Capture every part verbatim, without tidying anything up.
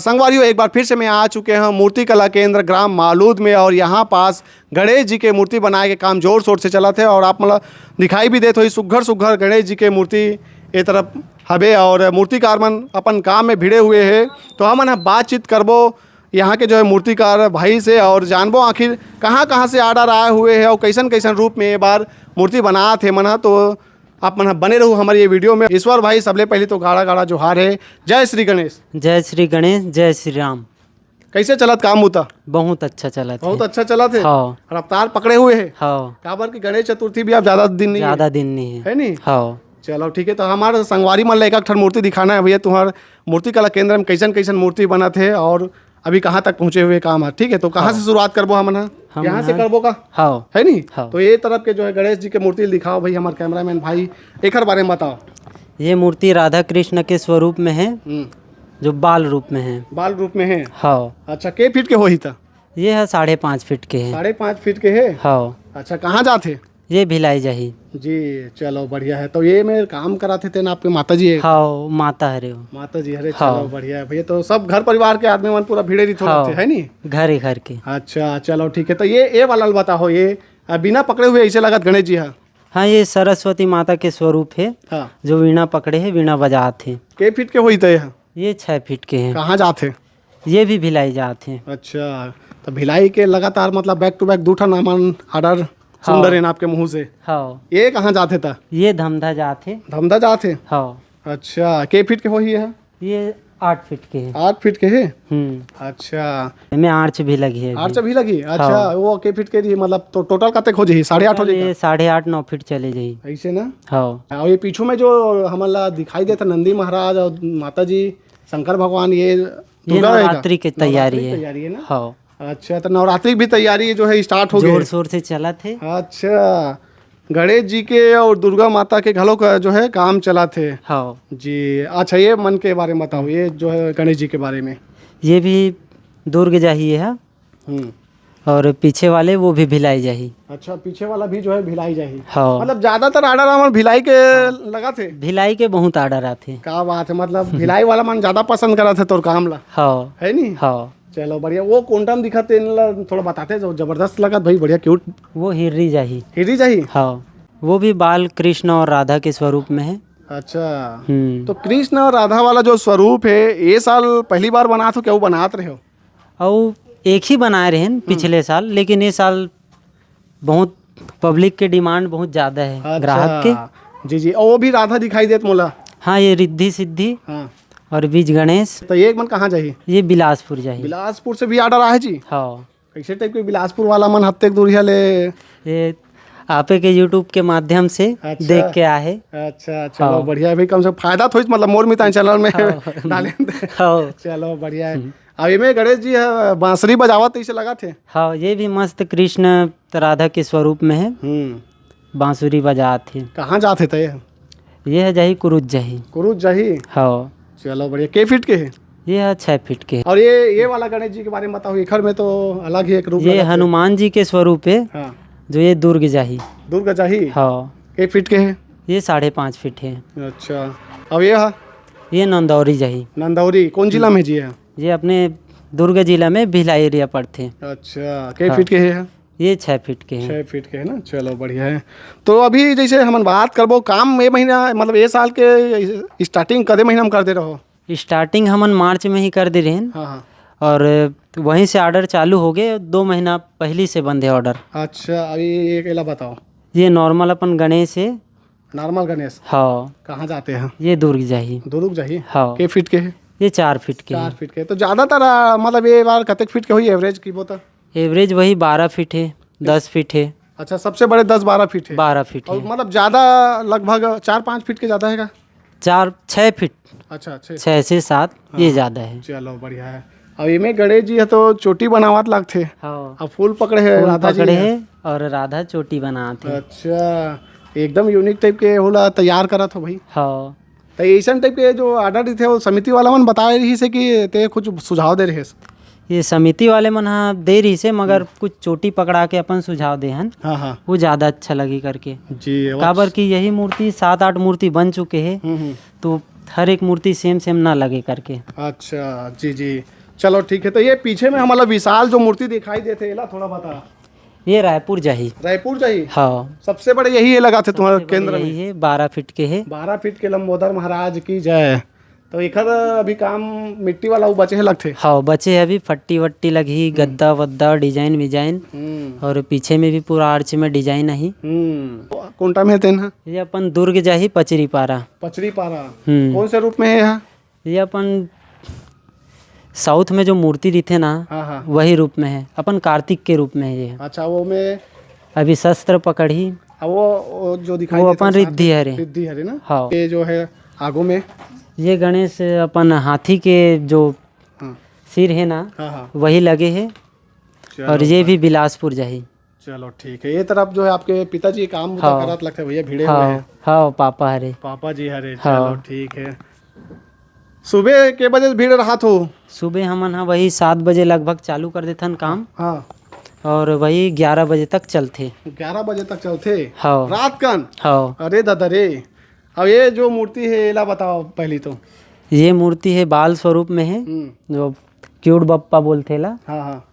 संगवारियों, एक बार फिर से मैं आ चुके हूँ मूर्ति कला केंद्र ग्राम मालूद में, और यहाँ पास गणेश जी के मूर्ति बनाए के काम जोर शोर से चलत हे। और आप मन ला दिखाई भी देत होही, सुघर सुघर गणेश जी के मूर्ति ए तरफ हबे, और मूर्तिकार मन अपन काम में भिड़े हुए हे। तो हमन ह बातचीत करबो यहाँ के जो है मूर्तिकार भाई से, और जानबो आखिर कहाँ कहाँ से ऑर्डर आए हुए हे और कैसन कैसन रूप में ये बार मूर्ति बनात हे मन ह। तो आप मन ह बने रहू हमारे ये वीडियो में। ईश्वर भाई, सबले पहले तो गाड़ा गाड़ा जोहार हे। जय श्री गणेश। जय श्री गणेश, जय श्री राम। कैसे चलत काम बुता? बहुत अच्छा चलत बहुत हे। अच्छा चलत हे। हाँ। रफ्तार पकड़े हुए हे। हाँ। काबर कि गणेश चतुर्थी भी अब ज्यादा दिन नहीं हे। ज्यादा दिन नहीं हे। है नहीं? हाँ। चलो ठीक है, तो हमारे संगवारी मन ला एक ठन मूर्ति दिखाना है भैया। तुम्हार मूर्ति कला केंद्र में कैसन कैसन मूर्ति बनत हे और अभी कहाँ तक पहुँचे हुए काम है, ठीक है? तो कहाँ हाँ। से शुरुआत करबो हमन ह? हम यहाँ से ह- करबो का? हाँ। है नी? हाँ। तो ये तरफ के जो है गणेश जी के मूर्ति दिखाओ भाई, हमारे कैमरामैन भाई, एकर बारे में बताओ। ये मूर्ति राधा कृष्ण के स्वरूप में है, हम्म। जो बाल रूप में है। बाल रूप में है। हाँ। अच्छा, के फीट के होही त? ये है साढ़े पाँच फीट के है। साढ़े पाँच फीट के है। हाँ। अच्छा, कहाँ जात हे? ये भिलाई जाही। जी, चलो बढ़िया है। तो ये में काम कराथे तेन आपके माता जी है? हाँ, माता हरे वो। माता जी हरे, हाँ। चलो बढ़िया है भैया। तो सब घर परिवार के आदमी मन पूरा भिड़े रहिथे हाँ। होथे, है नी? घरे घर के। अच्छा, चलो ठीक है। तो ये, ये वाला बताओ, ये, आ, बिना पकड़े हुए ऐसे लगत गणेश जी है? हाँ, ये सरस्वती माता के स्वरूप है, हाँ। जो वीणा पकड़े है, वीणा बजात है। के फीट के होही त ये? ये छः फीट के हैं। कहाँ जात हे? ये भी भिलाई जात हे। अच्छा, तो भिलाई के लगातार मतलब back to back दू ठन नामन ऑर्डर सुन हाँ। डरेन आपके मुंह से। हाँ। ये कहाँ जात हे त? ये धमधा जात हे। धमधा जात हे? हाँ। अच्छा, के फीट के होही ये? ये आठ फीट के है। आठ फीट के है? हम्म। अच्छा। एमे आर्च भी लगी है अभी। आर्च भी लगी? अच्छा, हाँ। वो के फीट के रही, मतलब, तो टोटल कतेक हो जाही? साढ़े आठ हो टोटल जाही ये का? साढ़े आठ, नौ फीट चले जाही। ऐसे ना? हाँ। और ये पीछू में जो हमन ला दिखाई देता नंदी महाराज और माता जी, शंकर भगवान, ये ये दुर्गा रहेगा? नवरात्रि के तैयारी नवरात्रि की है। तैयारी है ना? हाँ। अच्छा, तो नवरात्रि भी तैयारी जो है start हो गई जोर है। शोर से चलत है। अच्छा, गणेश जी के और दुर्गा माता के घलो का जो है काम चलत है। हाँ। जी, अच्छा, ये मन के बारे में बताओ, ये जो है गणेश जी के बारे में। ये भी दुर्ग जाही है। हम्म। और पीछे वाले वो भी भिलाई जाही। अच्छा, पीछे वाला भी जो है भिलाई जाही। हाँ। मतलब ज्यादातर ऑर्डर हमर भिलाई के हाँ। लगा थे। भिलाई के बहुत ऑर्डर आथे। का बात है, मतलब भिलाई वाला मन ज्यादा पसंद करा थे तोर काम ला। हाँ। है नी? हाँ। चलो बढ़िया। वो कोंटा में दिखत तेन ला थोड़ा बताते जो जबरदस्त लगत भाई, बढ़िया क्यूट। वो हिर्री जाही। हिर्री जाही? हाँ। वो भी बाल कृष्ण और राधा के स्वरूप में है। अच्छा। हम्म। तो कृष्ण और राधा वाला जो स्वरूप है, ये साल पहली बार बनात हो क्या, वो बनात रहे हो? अउ एक ही बनाए रहेन हम्म। पिछले साल, लेकिन ये साल बहुत पब्लिक के डिमांड बहुत ज्यादा है, अच्छा। ग्राहक के। जी, जी। और वो भी राधा दिखाई देत मोला। हाँ, ये रिद्धि सिद्धि हाँ। और बीज गणेश। तो ये मन कहाँ जाही? ये बिलासपुर जाही। बिलासपुर से भी ऑर्डर आहे जी? हाँ। कैसे टाइप के बिलासपुर वाला मन हत्तेक दूरिहा ले? ये आपे के YouTube के माध्यम से अच्छा। देख के आहे। अच्छा, चलो हाँ। बढ़िया है भाई, कम से कम फायदा तो होइस, मतलब मोर मितान चैनल में हाँ। डाले। हाँ। चलो बढ़िया है। हम्म। अब एमे गणेश जी है, बांसुरी बजावत ऐसे लगा थे। हाँ, ये भी मस्त कृष्ण राधा के स्वरूप में है। हम्म। बांसुरी बजात हे। कहाँ जात हे त ये? ये है जाही कुरुद जाही। कुरुद जाही? हाँ। चलो बढ़िया। के फीट के है? ये है छः फीट के है। और ये, ये वाला गणेश जी के बारे में बताओ, एखर में तो अलग ही एक रूप ये लगत है। हनुमान जी के स्वरूप है, हाँ। जो ये दुर्ग जाही। दुर्ग जाही? हाँ। के फीट के है? ये साढ़े पाँच फीट है। अच्छा। अब ये है? ये नंदौरी जाही। नंदौरी कौन जिला में जी है? ये अपने दुर्ग जिला में भिलाई एरिया पड़थे। अच्छा, के हाँ। फीट के है? ये छः फीट के हैं। छः फीट के है ना, चलो बढ़िया है। तो अभी जैसे हमन बात करबो काम, ये महीना मतलब ये साल के स्टार्टिंग कदे महीना में कर दे रहो? स्टार्टिंग हमन मार्च में ही कर दे रहेन। हाँ, हाँ। और वहीं से ऑर्डर चालू हो गए, दो महीना पहली से बंद है ऑर्डर। अच्छा, अभी ये, ये एला बताओ। ये नॉर्मल अपन गणेश है। नॉर्मल गणेश? हाँ। कहाँ जाते हैं? ये दुर्ग जाही। दुर्ग जाही? हाँ। के फीट के है? ये चार फीट के चार है। फीट के। तो ज़्यादातर, आ, मतलब ये बार कतेक फीट के होही एवरेज की बोता? एवरेज वही बारह फीट है, दस फीट है। अच्छा, सबसे बड़े दस बारह फीट है। बारह फीट और है। मतलब ज़्यादा लगभग चार पाँच फीट के ज़्यादा है का? चार, छः फीट। अच्छा, छः। छः से सात, ये हाँ। ज़्यादा है। चलो, बढ़िया है। अब इमे गणेश जी है तो चोटी बनावत लगथे। हाँ। अब फूल पकड़े है, फूल राधा जी पकड़े है। है और राधा चोटी बनात है। अच्छा, एकदम यूनिक टाइप के होला तैयार करत हो भाई। हाँ। तो ऐसन टाइप के जो ऑर्डर रहिथे, वो समिति वाला मन बताए रहिस हे कि ते कुछ सुझाव दे रहिस? ये समिति वाले मन ह दे रहिस हे, मगर हम्म। कुछ चोटी पकड़ा के अपन सुझाव दे हन, हाँ, हाँ। वो ज़्यादा अच्छा लगी करके। जी, वो काबर अच्छा। कि यही मूर्ति सात आठ मूर्ति बन चुके हे, हम्म, हम्म। तो हर एक मूर्ति सेम सेम ना लगे करके। अच्छा, जी, जी। चलो, ठीक है। तो ये पीछे में हमला विशाल जो मूर्ति दिखाई देथे, एला थोड़ा बता। ये रायपुर जाही। रायपुर जाही? हाँ। सबसे बड़े यही हे लगा थे तुम्हारे सबसे बड़े केंद्र में? यही हे, बारह फीट के हे। बारह फीट के लंबोदर महाराज की जय। तो एखर अभी काम मिट्टी वाला वो बचे हे लगथे? हाँ, बचे हे, अभी फट्टी वट्टी लगही, हम्म। गद्दा वद्दा, डिजाइन विजाइन। हम्म। और पीछे में भी पूरा आर्च में डिजाइन आही। हम्म। कोन टाइम हे तेन ह? ये अपन दुर्ग जाही, पचरी पारा। पचरी पारा। हम्म। कौन से रूप में हे यहाँ? ये अपन साउथ में जो मूर्ति रहिथे ना, हाँ, हाँ। वही रूप में हे, अपन कार्तिक के रूप में हे ये। अच्छा, वो में अभी शस्त्र पकड़ही। अब वो, वो जो दिखाई वो देता अपन है साथ रिद्धि में, हरे। रिद्धि हरे ना? हाँ। ये जो है आगू में? ये गणेश अपन हाथी के जो हाँ। सिर हे ना, हाँ, हाँ। वही लगे हे। चलो, और ये भी बढ़िया। बिलासपुर जाही। चलो, ठीक है। ये तरफ जो है आपके पिताजी काम बुता हाँ। करत लगथे भैया, भिड़े हुए हाँ, हैं। हाँ, पापा हरे। पापा जी हरे, हाँ। चलो, ठीक है। सुबह के बजे भीड़ रहत हो? सुबह हमन ह वही सात बजे लगभग चालू कर देथन काम। हाँ। और वही ग्यारह बजे तक चलथे। ग्यारह बजे तक चलथे? हाँ। रात कन? हाँ। अरे दादा रे। अब ये जो मूर्ति है, एला बताओ पहली तो। ये मूर्ति है बाल स्वरूप में है, हम्म। जो क्यूट बप्पा बोलथे ला। हाँ, हाँ।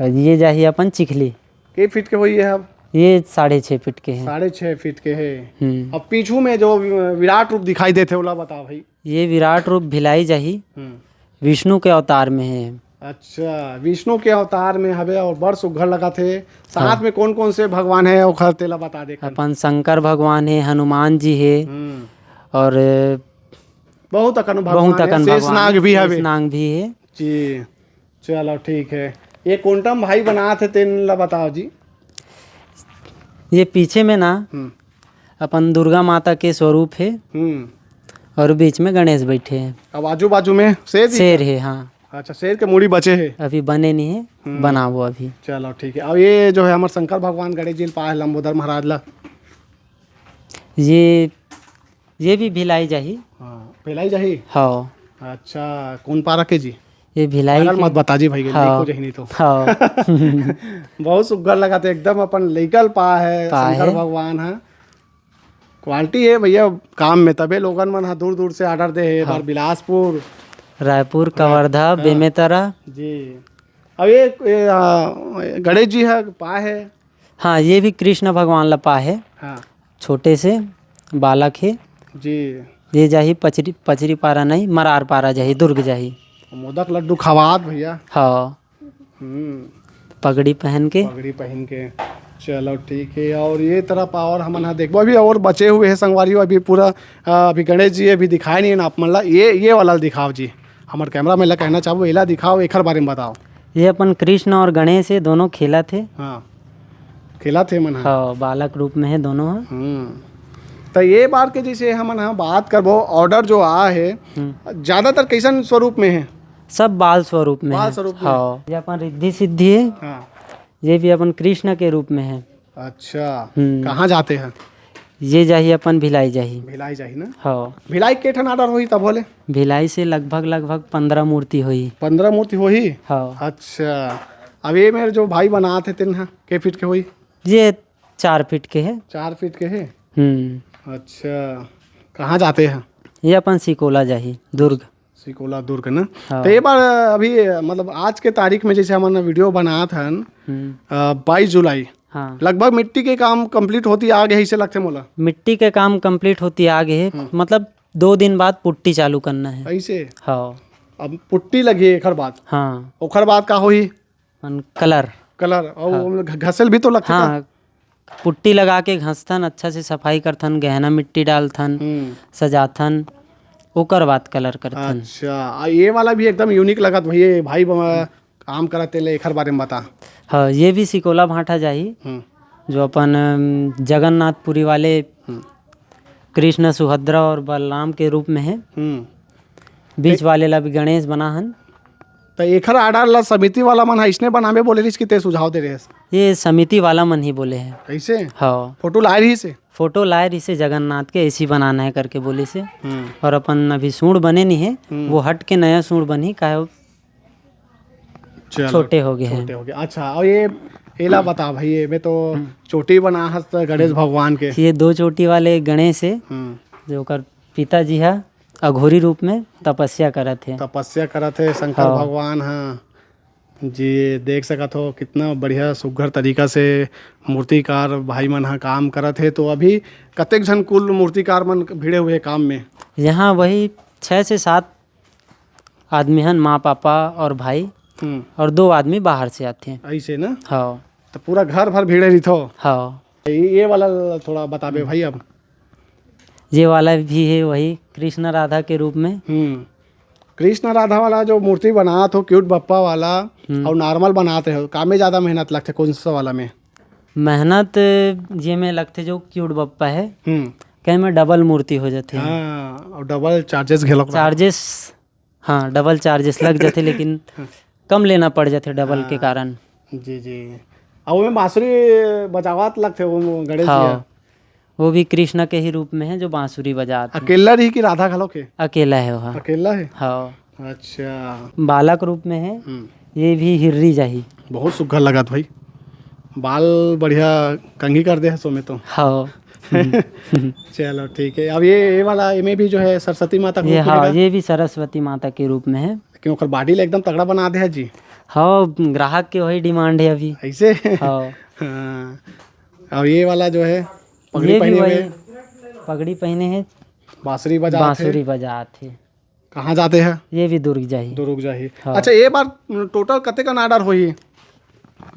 और ये जाही अपन चिखली। के फीट के होही ये अब? ये साढ़े छः फीट के है। साढ़े छः फीट के है। हम्म। अब पीछू में जो विराट रूप दिखाई देथे, ओला बताओ भाई। ये विराट रूप भिलाई जाही, हम्म। विष्णु के अवतार में है। अच्छा, विष्णु के अवतार में हवे और बड़ सुघर लगथे। साथ हाँ। में कौन कौन से भगवान है, ओखर तेला बता दे। अपन शंकर भगवान है, हनुमान जी है, हम्म। और बहुत अकन भगवान बहुत है, अकन शेष भगवान नाग है, भी शेष हवे। नाग भी है। जी, चलो, ठीक है। ये कोंटम भाई बनात हे, तेन ला बताओ जी। ये पीछे में ना, हम्म। अपन दुर्गा माता के स्वरूप है हम्म। और बीच में गणेश बैठे हैं। अब आजू बाजू में शेर जी शेर का? है, हाँ। अच्छा, शेर के मुड़ी बचे है। अभी बने नहीं है, हम्म। बनाबो अभी। चलो, ठीक है। अब ये जो है हमर शंकर भगवान गणेश जी ल पाए हे लंबोदर महाराज ला। ये, ये भी भिलाई जाही। हाँ, भिलाई जाही? हाँ। अच्छा, कौन पारा के जी? ये भिलाई अगर के। मत बता जी भाई, हाँ। नहीं को जही नहीं तो। हाँ। बहुत सुग्घर लगथे एकदम, अपन लइका ल पाए हे पा शंकर हे। भगवान ह। क्वालिटी है भैया काम में, तबे लोगन मन ह दूर दूर से ऑर्डर दे हे। हाँ। बार बिलासपुर, रायपुर, हाँ। कवर्धा, हाँ। बेमेतरा। जी। अब ये, ये, आ, गणेश जी ह पाए हे। हाँ, ये भी कृष्ण भगवान ला पाए हे। हाँ। छोटे से बालक हे। जी। ये जाही पचरी, पचरी पारा नहीं, मरार पारा जाही, दुर्ग जाही। मोदक लड्डू खवात भैया। हाँ। हम्म। पगड़ी पहन के। पगड़ी पहन के। चलो ठीक है, और ये तरफ और हमन ह देखबो अभी और बचे हुए हैं संगवारी, अभी पूरा, अ, अभी गणेश जी अभी दिखाए नहीं है ना आप मन ला, ये, ये वाला दिखाओ जी, हमर कैमरा मैन ला कहना चाहबो, एला दिखाओ, एखर बारे में बताओ। ये अपन कृष्ण और गणेश है, दोनों खेलत हे। हाँ, खेलत हे मन ह। हाँ, बालक रूप में है दोनों ह। हम्म। तो ये बार के जैसे हमन ह बात करबो, ऑर्डर जो आ है, हम्म। ज्यादातर कैसन स्वरूप में है? सब बाल स्वरूप में बाल है। स्वरूप में। हाँ, ये अपन रिद्धि सिद्धि है। हाँ। ये भी अपन कृष्ण के रूप में है। अच्छा, हम्म। कहाँ जाते हैं? ये जाही अपन भिलाई जाही। भिलाई जाही ना? हाँ। भिलाई के ठन ऑर्डर होही तब होले? भिलाई से लगभग, लगभग पन्द्रह मूर्ति होही। पन्द्रह मूर्ति होही? हाँ। अच्छा, अब ये मेर जो भाई बनात हे तेन ह, के फीट के होही? ये चार फीट के है। चार फीट के है? हम्म। अच्छा, कहाँ जाते हैं? ये अपन सिकोला जाही, दुर्ग। सिकोला दुर्ग ना? हाँ। तो ये बार अभी, मतलब, आज के तारीख में जैसे हमन वीडियो बनात हन, हम्म। अ, बाईस जुलाई, हाँ। लगभग मिट्टी के काम complete होती आ गे हे, ऐसे लगथे मोला। मिट्टी के काम complete होती आ गे हे, हम्म। मतलब, दो दिन बाद पुट्टी चालू करना है। ऐसे? हाँ। अब पुट्टी लगी एकर बाद? हाँ। ओकर बाद का होही? अन कलर। कलर, और हाँ। ओमे घ-, घसेल भी तो लगथे का? हाँ, पुट्टी लगा के घसथन, अच्छा से सफाई करथन, गहना मिट्टी डालथन, हम्म। सजाथन, ओकर बाद कलर करथन। अच्छा, आ ये वाला भी एकदम यूनिक लगत भैया, भाई ब-, काम करत तेला एखर बारे में बता। हाँ, ये भी सिकोला भांठा जाही, हम्म। जो अपन, अम, जगन्नाथपुरी वाले हम्म। कृष्ण, सुभद्रा और बलराम के रूप में है। हम्म। बीच ते- वाले ला भी गणेश बना हन। त एखर ऑर्डर ला समिति वाला मन ह इसने बनाबे बोले रहिस कि ते सुझाव दे रहे हस? ये समिति वाला मन ही बोले हैं। ऐसे? हाँ। फोटो लाए रहिस हे? फोटो लाए रहिस हे जगन्नाथ के, ऐसी बनाना है करके बोलिस हे। हम्म। और अपन अभी सूंड बने नहीं है, हम्म। वो हट के नया सूंड बनही, काहे वो चलो, छोटे हो गए हैं। छोटे हो गए। अच्छा, और ये एला बता भाई, ये में तो हम्म। चोटी बना हस त गणेश भगवान के। ये दो चोटी वाले गणेश है, हम्म। जो ओकर पिताजी है, अघोरी रूप में तपस्या करत हे। तपस्या करत हे शंकर हाँ। भगवान ह। जी, देख सकत हो कितना बढ़िया सुघर तरीका से मूर्तिकार भाई मन ह काम करत हे। तो अभी कतेक झन कुल मूर्तिकार मन भिड़े हुए हे काम में? यहाँ वही छः से सात आदमी हन, माँ, पापा और भाई, हम्म। और दो आदमी बाहर से आथे। ऐसे ना? हाँ। तो पूरा घर भर भिड़े रहिथो? हाँ। ये, ये वाला थोड़ा बताबे भाई। अब ये वाला भी है वही कृष्ण राधा के रूप में। हम्म। कृष्ण राधा वाला जो मूर्ति बनात हो, क्यूट बप्पा वाला, हम्म। और नॉर्मल बनात हो, कामे ज्यादा मेहनत लगथे कौन सा वाला में? मेहनत ये में लगथे जो क्यूट बप्पा है, हम्म। कहीं में डबल मूर्ति हो जाथे। हाँ, और डबल चार्जेस घलोक रहा। चार्जेस, हाँ, डबल चार्जेस लग जाथे, लेकिन कम लेना पड़ जाथे डबल के हाँ। कारण। जी, जी। अब ओमे बांसुरी बजावत लगथे वो गणेश जी हाँ। ह। वो भी कृष्ण के ही रूप में है जो बांसुरी बजात हे। अकेला रही कि राधा घलोक हे? अकेला है वो, हाँ। अकेला है? हाँ। अच्छा। बालक रूप में है। हम्म। ये भी हिर्री जाही। बहुत सुग्घर लगत भाई, बाल बढ़िया कंघी कर दे है सोमे तो। हाँ। चलो ठीक है, अब ये ये वाला इमे भी जो है सरस्वती माता के ये रूप में हाँ, लगा? ये भी सरस्वती माता के रूप में है। लेकिन ओकर बॉडी ला एकदम तगड़ा बना दे है जी। हाँ, ग्राहक के वही डिमांड है अभी। ऐसे? हाँ। हाँ। अब ये वाला जो है पगड़ी ये भी पहने वही हुए, पगड़ी पहने हैं, बांसुरी बजात बांसुरी है। बजात है। कहाँ जाते हैं? ये भी दुर्ग जाही। दुर्ग जाही। हाँ। अच्छा, ये बार टोटल कते का ऑर्डर होही?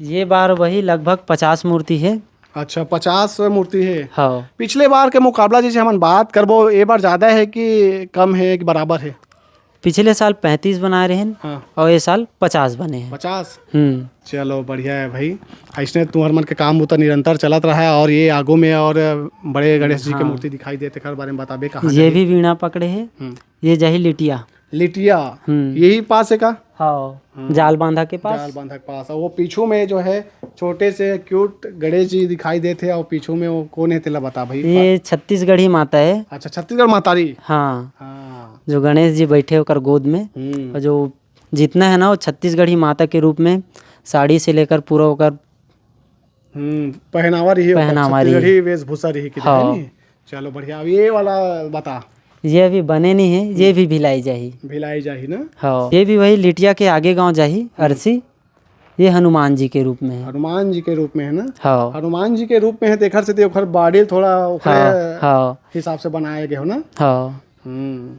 ये बार वही लगभग पचास मूर्ति है। अच्छा, पचास मूर्ति है। हाँ। पिछले बार के मुकाबला जैसे हमन बात करबो, ये बार ज्यादा है कि कम है कि बराबर है? पिछले साल पैंतीस बनाए रहेन हाँ। और ये साल पचास बने हैं। पचास? हम्म। चलो, बढ़िया है भाई। ऐसने तुम्हर मन के काम बुता निरंतर चलत रहा है और ये आगू में और बड़े गणेश जी के हाँ। मूर्ति दिखाई देते, एकर बारे में बताबे, कहाँ ये जाही? भी वीणा पकड़े है, हम्म। ये जाही लिटिया। लिटिया, हम्म। यही पास है का? हाँ, हम्म। जाल बांधा के पास। जाल बांधा के पास। और वो पीछू में जो है छोटे से क्यूट गणेश जी दिखाई देते हैं और पीछू में वो कौन है, तेला बता भाई। ये छत्तीसगढ़ी माता है। अच्छा, छत्तीसगढ़ महतारी। हाँ। हाँ। जो गणेश जी बैठे ओकर गोद में, हम्म। और जो जितना है ना, वो छत्तीसगढ़ी माता के रूप में साड़ी से लेकर पूरा ओकर हम्म, पहनावा रही, ओकर पहनावा रही। छत्तीसगढ़ी वेशभूषा रही कि हाँ। है नी? चलो बढ़िया। अब ये वाला बता। ये अभी बने नहीं है, ये भी भिलाई जाही। भिलाई जाही ना? हाँ, ये भी वही लिटिया के आगे गांव जाही, हम्म। अरसी। ये हनुमान जी के रूप में है। हनुमान जी के रूप में है ना? हाँ। हनुमान जी के रूप में है, तेखर से ते ओकर बॉडी थोड़ा ओकरे हाँ, हाँ। हिसाब से बनाए गए हो ना? हाँ। हम्म।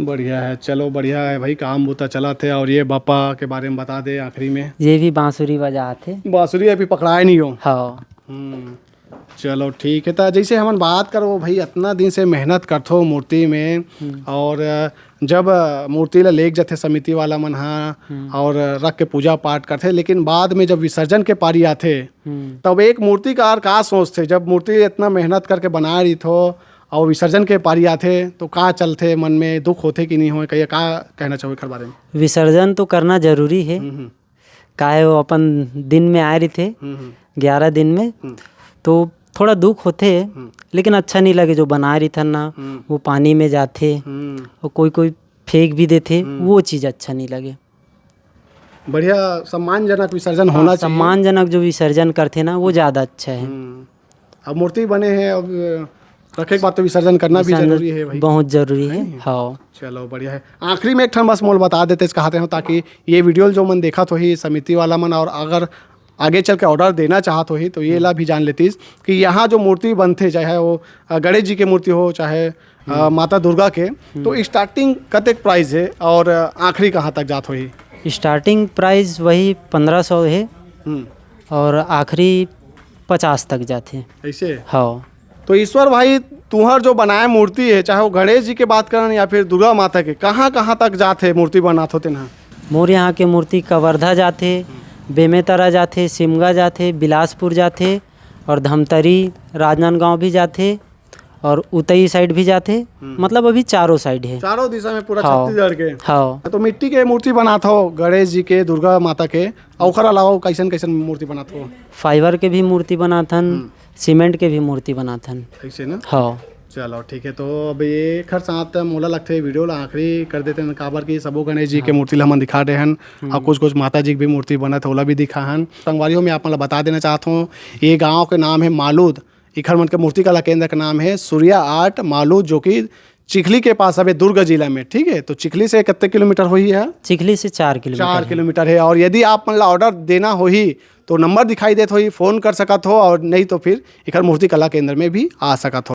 बढ़िया है, चलो बढ़िया है भाई, काम बुता चलत हे। और ये बापा के बारे में बता दे आखिरी में। ये भी बांसुरी बजात हे। बांसुरी अभी पकड़ाए नहीं हो। हाँ। हम्म। चलो ठीक है, तो जैसे हमन बात करो भाई, इतना दिन से मेहनत करथो मूर्ति में, हम्म। और जब मूर्ति ला लेके जाथे समिति वाला मन हा, हम्म। और रख के पूजा पाठ करथे, लेकिन बाद में जब विसर्जन के पारी आथे, हम्म। तब एक मूर्तिकार का सोचथे, जब मूर्ति इतना मेहनत करके बनाए रहिथो, अउ विसर्जन के पारी आथे, तो का चलथे मन में, दुख होथे कि नहीं होय, कहिए का कहना चाहो एखर बारे में? विसर्जन तो करना जरूरी हे, हम्म, हम्म। काहे वो अपन दिन में आए रहिथे, हम्म, हम्म। ग्यारह दिन में, हम्म। तो थोड़ा दुख होथे, हम्म। लेकिन अच्छा नहीं लगे जो बनाए रहिथन ना, हम्म। वो पानी में जाथे, हम्म। और कोई कोई फेंक भी देथे, हम्म। वो चीज़ अच्छा नहीं लगे। बढ़िया सम्मानजनक विसर्जन हाँ, होना चाहिए। सम्मानजनक जो विसर्जन करथे ना, वो ज़्यादा अच्छा है। हम्म। अब मूर्ति बने हैं, अब रखे के बाद तो विसर्जन करना भी विसर्जन जरूरी है भाई। बहुत जरूरी है है, नहीं? हाँ। चलो बढ़िया है। आखिरी में एक ठन बस मोल बता देते कहाते हो, ताकि ये वीडियो जो मन देखत होही समिति वाला मन, और अगर आगे चल के ऑर्डर देना चाहत होही तो ये ला भी जान लेतीस कि यहाँ जो मूर्ति बनथे, चाहे वो अ, गणेश जी के मूर्ति हो, चाहे अ, माता दुर्गा के, तो स्टार्टिंग कतेक प्राइस है और आखिरी कहाँ तक जात होही? स्टार्टिंग प्राइस वही पन्द्रह सौ है हम्म। और आखिरी पचास तक जाथे। ऐसे? हाँ। तो ईश्वर भाई, तुहर जो बनाए मूर्ति है, चाहे वो गणेश जी के बात करन या फिर दुर्गा माता के, कहाँ कहाँ तक जाथे मूर्ति बनात हो तेन हा? मोर यहाँ के मूर्ति कवर्धा जाथे, बेमेतरा जाथे, सिमगा जाथे, बिलासपुर जाथे और धमतरी, राजनांदगांव भी जाथे और उतई साइड भी जाथे। हम्म। मतलब अभी चारों साइड है। चारों दिशा में पूरा हाँ। छत्तीसगढ़ के। हाँ। तो मिट्टी के मूर्ति बनात हो गणेश जी के, दुर्गा माता के, और ओकर अलावा कैसन कैसन मूर्ति बनात हो? फाइबर के भी मूर्ति बनात हन, हम्म। सीमेंट के भी मूर्ति बनात हन। ऐसे ना? हाँ। चलो ठीक है, तो अब ये एखर साथ मोला लगथे वीडियो ला आखिरी कर देते हैं, काबर कि सबो गणेश जी के हाँ। मूर्ति ला हमन दिखा दे हन, हम्म। और कुछ कुछ माता जी के भी मूर्ति बनत हे, ओला भी दिखा हन। संगवारी हो, मैं आप मन ला बता देना चाहत हूँ, ये गाँव के नाम है मालूद, इखर मन के मूर्ति कला केंद्र के नाम है सूर्या आर्ट मालूद, जो कि चिखली के पास हवे, दुर्ग जिला में, ठीक है। तो चिखली से कितने किलोमीटर होही है? चिखली से चार किलोमीटर चार है। किलोमीटर है। और यदि आप मन ला ऑर्डर देना होही तो नंबर दिखाई देत होही, फोन कर सकत हो, और नहीं तो फिर एकर मूर्ति कला केंद्र में भी आ सकत हो।